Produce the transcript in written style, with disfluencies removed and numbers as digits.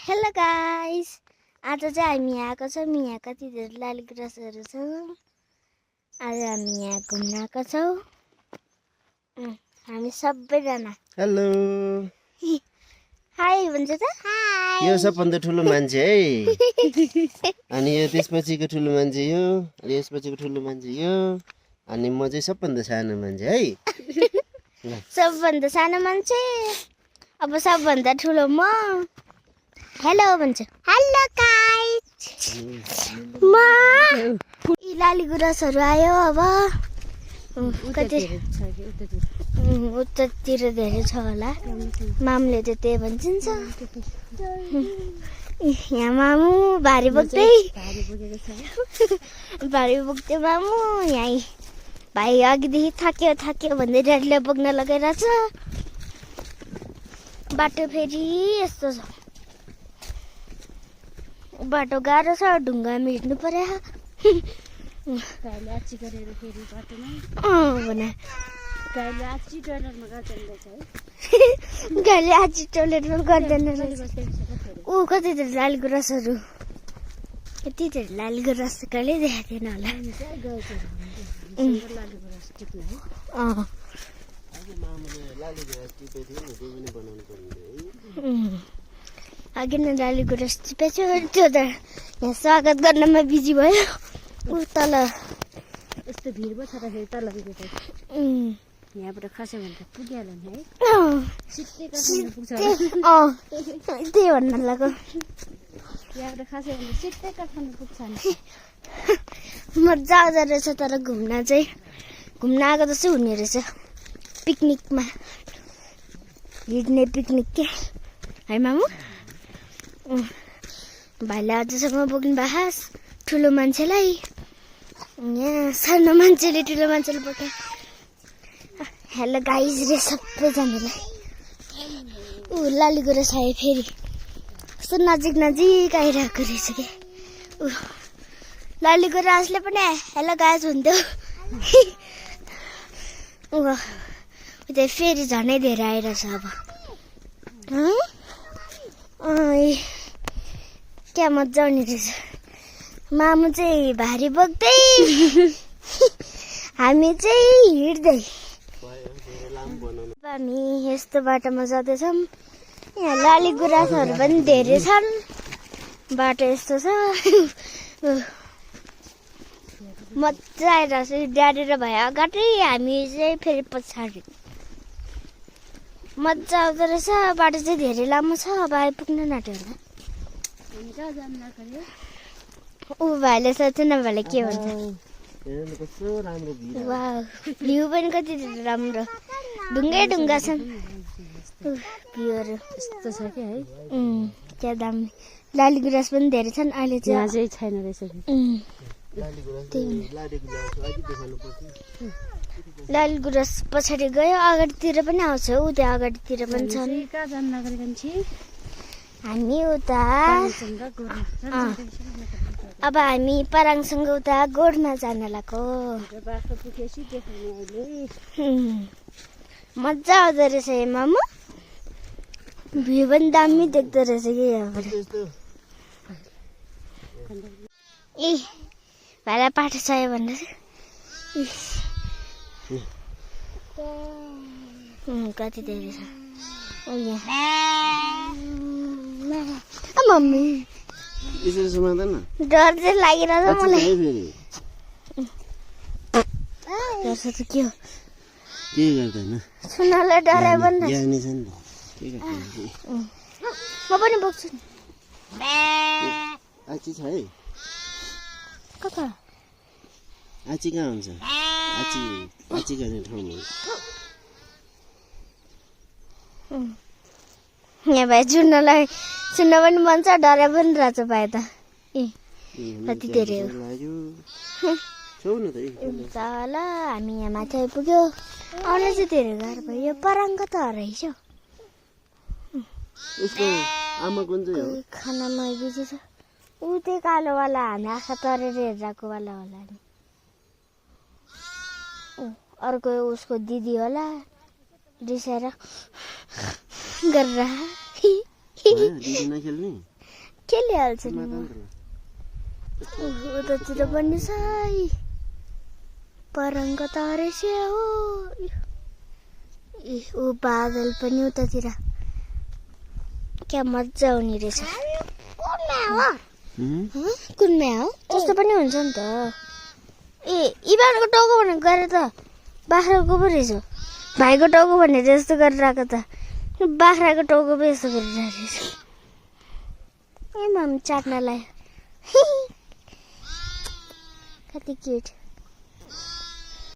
Hello guys, आज चाहिँ हामी आएको छौँ। यहाँ कति धेरै लालीगुराँसहरू छ। आज हामी यहाँ घुम्न आएको छौँ। हामी सबैजना हेलो हाई भन्छ त। हाई। यो सबभन्दा ठुलो मान्छे है। अनि यो त्यसपछिको ठुलो मान्छे यो, अनि यसपछिको ठुलो मान्छे यो, अनि म चाहिँ सबभन्दा सानो मान्छे है। सबभन्दा सानो मान्छे, अब सबभन्दा ठुलो म। हेलो भन्छ। Hello guys. म यी लालीगुराँसहरू आयो। अब कति उतातिर धेरै छ होला। मामुले चाहिँ त्यही भन्छिन्छ। यहाँ मामु भारी बोक्दै भारी बोक्दै मामु यहीँ भाइ अघिदेखि थाक्यो भन्दै ड्याडीले बोक्न लगाइरहेछ। बाटो फेरि यस्तो छ, बाटो गाह्रो छ, ढुङ्गामा हिँड्नु पर्यो। गाईले आची गरेर फेरि बाटोमा भने गाईले आची टोइलेटमा गर्दैन रहेछ है। गाईले आची टोइलेटमा गर्दैन रहेछ। ऊ कति धेरै लालीगुराँसहरू, यति धेरै लालीगुराँस कहिले देखाएको थिएन होला। अघि नै लालीगुराँस टिपेछु। त्यो त यहाँ स्वागत गर्नमा बिजी भयो। ऊ तल यस्तो भिड पो छ त फेरि तल यहाँबाट खस्यो भने त पुगिहाल्यो नि है। त्यही भन्न लाग्यो। यहाँबाट खस्यो भने सिधै काठमाडौँ पुग्छ नि। मजा आउँदो रहेछ। तर घुम्न आएको जस्तो हुने रहेछ। पिकनिकमा हिँड्ने पिकनिक के है मामु। भाइले आजसम्म बोक्नु भास ठुलो मान्छेलाई। यहाँ सानो मान्छेले ठुलो मान्छेले बोके। हेलो गाइज रे सबैजनालाई। ऊ लालीगुराँस आयो फेरि। कस्तो नजिक आइरहेको रहेछ कि। ऊ लालीगुराँसले पनि हेलो गाइज हुन्थ्यो। उता फेरि झनै धेरै आइरहेछ अब। क्या मजा आउने रहेछ। मामु चाहिँ भारी बोक्दै हामी चाहिँ हिँड्दै। हामी यस्तो बाटोमा जाँदैछौँ। यहाँ लालीगुराँसहरू पनि धेरै छन्। बाटो यस्तो छ। मजा आइरहेछ। ड्याडी र भाइ अगाडि, हामी चाहिँ फेरि पछाडि। मजा आउँदो रहेछ। बाटो चाहिँ धेरै लामो छ। अब आइपुग्न नाट्यो होला। ऊ भाइले सोध्छ न भाइले के भन्छ। भ्यू पनि कति राम्रो। ढुङ्गा छन् भ्यूहरू। यस्तो छ क्या है। क्या दामी। लालीगुराँस पनि धेरै छन्। अहिले यहाँ चाहिँ छैन रहेछ। लालीगुराँस पछाडि गयो, अगाडितिर पनि आउँछ। ऊ त्यहाँ अगाडितिर पनि छन्। कहाँ जानु नगरेको हामी उता अब हामी पराङसँग उता गोठमा जान लाग्यो। मजा आउँदो रहेछ मामु। भ्यू पनि दामी देख्दो रहेछ कि यहाँबाट। ए भाइलाई पाठो चाहियो भनेर कति धेरै छ। मम्मी डर चाहिँ लागिरहेछ मलाई। डर त के हो सुनालाई डरायो भने म पनि बोक्छु नि। आची छ है। कता आची कहाँ हुन्छ? आची गर्ने ठाउँमा। यहाँ भाइ सुन्न पनि मन छ, डराइ पनि रहेछ भाइ त। ए कति धेरै हो होला। हामी यहाँ माथि आइपुग्यो। आउन चाहिँ धेरै गाह्रो भयो। यो पराङ कता हराइछ। खानामा बिजी छ। ऊ त्यही कालोवाला हामी आँखा तरेर हेरेको वाला होला नि। अर्को उसको दिदी होला रिसाएर गरेर। दिदी नखेल्ने खेलिहाल्छ नि म उतातिर पनि छ परङ्ग तरेछ हो ऊ बादल पनि उतातिर क्या मजा आउने रहेछ कुनमा हो त्यस्तो पनि हुन्छ नि त इभानको टाउको भनेर गएर त बाख्राको पो रहेछ भाइको टाउको भनेर यस्तो गरेर आएको त बाख्राको टाउको पो यस्तो गरेर रहेछ ए माम चाट्नलाई कति क्युट